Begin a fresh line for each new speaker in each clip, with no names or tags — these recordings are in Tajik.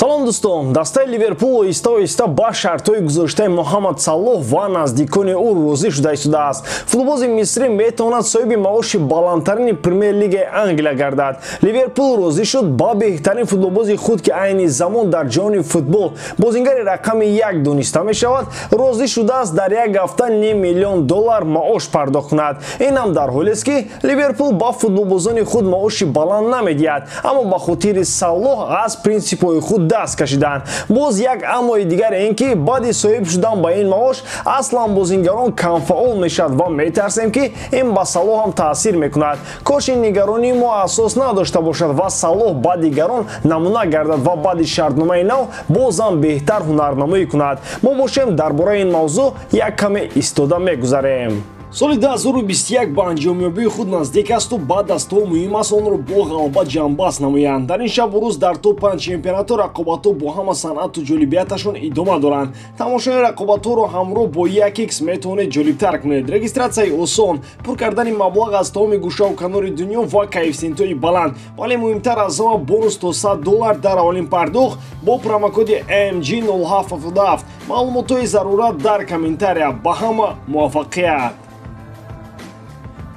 Салом дӯстон, дастаи Ливерпул оҳиста-оҳиста ба шартҳои гузоштаи Муҳаммад Салоҳ ва наздикони ӯ розӣ шуда истодааст. Футболбози мисрӣ метавонад соҳиби маоши баландтарини Премер-лигаи Англия гардад. Ливерпул розӣ шуд ба беҳтарин футболбози худ, ки айни замон дар ҷаҳони футбол бозингари рақами як дониста мешавад, розӣ шудааст дар як ҳафта ним миллион доллар маош пардохт кунад. Ин ҳам дар ҳолест, ки Ливерпул ба футболбозони худ маоши баланд намедиҳад, аммо ба хотири Салоҳ аз принсипҳои худ даст кашиданд. Боз як аммои дигар ин ки баъди соҳиб шудан ба ин маош аслан бозингарон камфаъол мешавад ва метарсем, ки ин ба Салоҳ ҳам таъсир мекунад. Кош ин нигаронии мо асос надошта бошад ва Салоҳ ба дигарон намуна гардад ва баъди шартномаи нав бозам беҳтар ҳунарнамоӣ кунад. Мо бошем, дар бораи ин мавзӯъ як каме истода мегузарем.
Соли 2021 ба анҷомёбии худ наздик асту ба дастҳо муҳим аст онро бо ғалаба ҷамъбаст намоянд. Дар ин шабу рӯз дар топ 5 чемпионатҳо рақобатҳо бо ҳама санъату ҷолибияташон идома доранд. Тамошои рақобатҳоро ҳамроҳ бо 1x метавонед ҷолибтар кунед. Регистратсияи осон, пур кардани маблағ аз тамоми гӯшаву канори дунё ва коэффисиентҳои баланд, вале муҳимтар аз ҳама бонус то $100 дар аввалин пардохт бо промокоди MG0777. Маълумотҳои зарурат дар комментария. Ба ҳама муваффақият!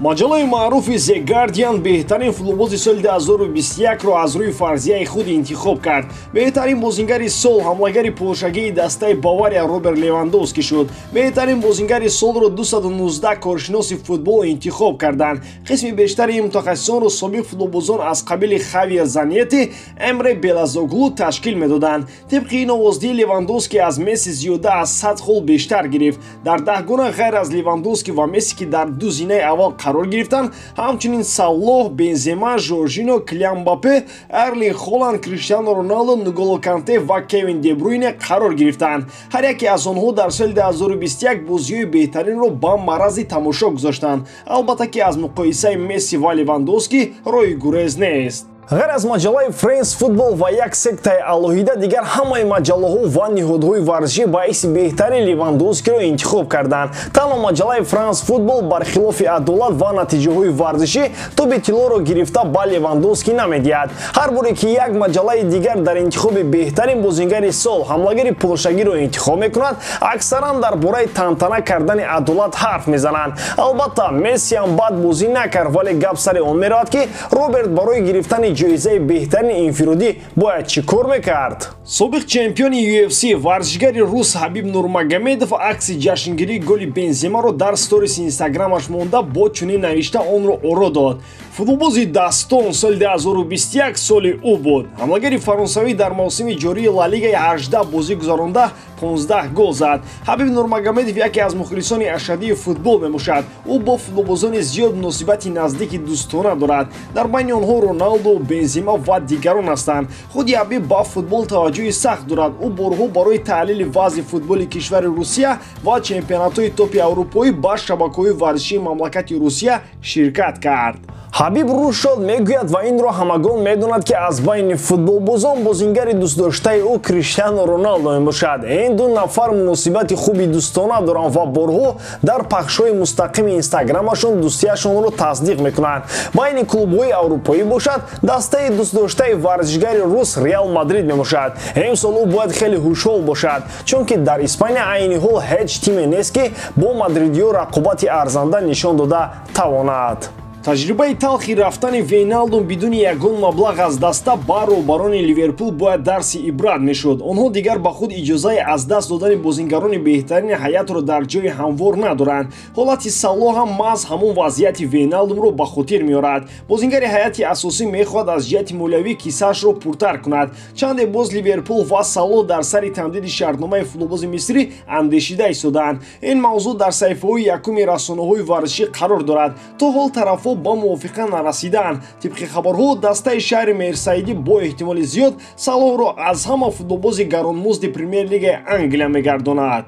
Маҷаллаи маъруфи The Guardian беҳтарин футболбози соли 2021-ро аз рӯи фарзияи худ интихоб кард. Беҳтарин бозингари сол ҳамлагари полшагии дастаи Бавария Роберт Левандовски шуд. Беҳтарин бозингари солро 219 коршиноси футбол интихоб карданд. Қисми бештари ин мутахассисонро собиқ футболбозон аз қабили Хавьер Занетти, Эмре Белазоглу ташкил медоданд. Тибқи ин овоздиҳӣ Левандовски аз Месси зиёда аз 100 хол бештар гирифт. Дар даҳгона ғайр аз Левандовски ва Месси, ки дар ду зинаи аввал қарор гирифтанд, ҳамчунин Салоҳ, Бензема, Жоржино, Килиан Мбаппе, Эрлинг Холанд, Криштиану Роналдо, Нголо Канте ва Кевин Дебруйне қарор гирифтанд. Ҳар яке аз онҳо дар соли 2021 бозиҳои беҳтаринро ба маърази тамошо гузоштанд. Албатта ки аз муқоисаи Месси ва Левандовски роҳи гурез нест.
Ғайр аз маҷаллаи Френс Футбол ва як сектаи алоҳида, дигар ҳамаи маҷаллаҳо ва ниҳодҳои варзишӣ ба ҳайси беҳтари Левандовскиро интихоб карданд. Танҳо маҷаллаи Франс Футбол бар хилофи адолат ва натиҷаҳои варзишӣ тӯби тиллоро гирифта ба Левандовски намедиҳад. Ҳар боре ки як маҷаллаи дигар дар интихоби беҳтарин бозингари сол ҳамлагари полшагиро интихоб мекунад, аксаран дар бораи тантана кардани адолат ҳарф мезананд. Албатта, Месси ҳам бад бозӣ накард, вале гап сари он меравад, ки Роберт барои гирифтани ҷоизаи беҳтарини инфиродӣ бояд чӣ кор мекард?
Собиқ чемпиони UFC, варзишгари рус Ҳабиб Нурмагомедов акси ҷашнгирии голи Бенземаро дар сториси инстаграмаш монда бо чунин навишта онро оро дод: футболбози дастон, соли 2021 соли ӯ буд. Ҳамлагари фаронсавӣ дар мавсими ҷории Ла Лигаи 18 бозӣ гузаронда 15 гол зад. Ҳабиб Нурмагомедов яке аз мухлисони ашаддии футбол мебошад. Ӯ бо футболбозони зиёд муносибати наздики дӯстона дорад. Дар байни онҳо Роналдо, Бензема ва дигарон ҳастанд. Худи Ҳабиб ба футбол таваҷҷӯҳи сахт дорад. Ӯ борҳо барои таҳлили вазъи футболи кишвари Русия ва чемпионатҳои топи аврупоӣ ба шабакаҳои варзишии мамлакати Русия ширкат кард.
Ҳабиб рӯз шод мегӯяд ва инро ҳамагон медонад, ки аз байни футболбозон бозингари дӯстдоштаи ӯ Криштиану Роналдо мебошад. Ин ду нафар муносибати хуби дӯстона доранд ва борҳо дар пахшҳои мустақими инстаграмашон дӯстияшонро тасдиқ мекунанд. Байни клубҳои аврупоӣ бошад, дастаи дӯстдоштаи варзишгари рус Реал Мадрид мебошад. Имсол ӯ бояд хеле ҳушёр бошад, чунки дар Испания айни ҳол ҳеҷ тиме нест, ки бо мадридиё рақобати арзанда нишон дода тавонад.
Таҷрибаи талхи рафтани Вейналдум бидуни ягон маблағ аз даста ба роҳбарони Ливерпул бояд дарси ибрат мешуд. Онҳо дигар ба худ иҷозаи аз даст додани бозингарони беҳтарини ҳаятро дар ҷои ҳамвор надоранд. Ҳолати Салоҳ ҳам маҳз ҳамон вазъияти Вейналдумро ба хотир меорад. Бозингари ҳаяти асосӣ мехоҳад аз ҷиҳати молиявӣ кисаашро пуртар кунад. Чанде боз Ливерпул ва Салоҳ дар сари тамдиди шартномаи футболбози мисрӣ андешида истодаанд. Ин мавзӯъ дар саҳифаҳои якуми расонаҳои варзишӣ қарор дорад. То ҳол тарафҳо ба мувофиқа нарасидаанд. Тибқи хабарҳо, дастаи шаҳри Мерсайдӣ бо эҳтимоли зиёд Салоҳро аз ҳама футболбози гаронмузди Премер-лигаи Англия мегардонад.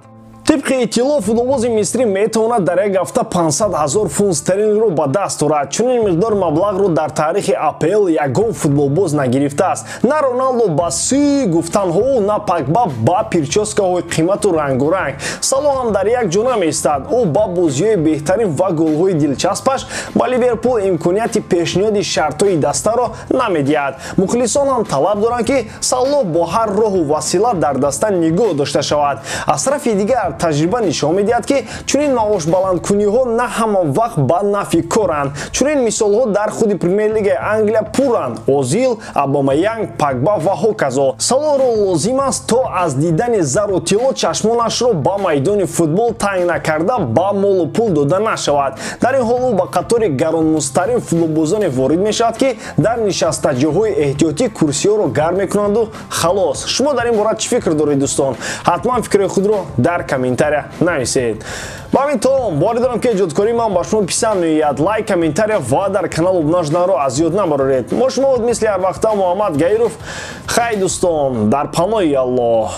Тибқи иттилоъ, футболбози мисрӣ метавонад дар як ҳафта 500 ҳазор фунт стерлингро ба даст орад. Чунин миқдор маблағро дар таърихи АПЛ ягон футболбоз нагирифтааст. На Роналдо ба сӯи гуфтанҳоу, на Погба ба причёскаҳои қимату рангоранг. Салоҳ ҳам дар як ҷо намеистад. Ӯ ба бозиҳои беҳтарин ва голҳои дилчаспаш ба Ливерпул имконияти пешниҳоди шартҳои дастаро намедиҳад. Мухлисон ҳам талаб доранд, ки Салоҳ бо ҳар роҳу васила дар даста нигоҳ дошта шавад. Аз тарафи дигар, таҷриба нишон медиҳад, ки чунин маошбаландкуниҳо на ҳама вақт ба нафъи коранд. Чунин мисолҳо дар худи Премер-лигаи Англия пурранд: Озил, Обамаянг, Погба ва ҳоказо. Салоҳро лозим аст, то аз дидани зару тилло чашмонашро ба майдони футбол танг накарда, ба молу пул дода нашавад. Дар ин ҳол ӯ ба қатори гаронмуздтарин футболбозоне ворид мешавад, ки дар нишастаҷоҳои эҳтиётӣ курсиҳоро гарм мекунанду халос. Шумо дар ин бора чӣ фикр доред, дӯстон? Ҳатман фикрҳои худро дар комментария нависед. Ба ҳамин том боварӣ дорам, ки эҷодкории ман ба шумо писанд меояд. Лайк, комментария ва дар канал обуна шуданро аз ёд набароред. Мо шумо буд, мисли ҳар вақта, Муҳаммад Гаиров. Хай, дӯстон, дар паноҳи Аллоҳ.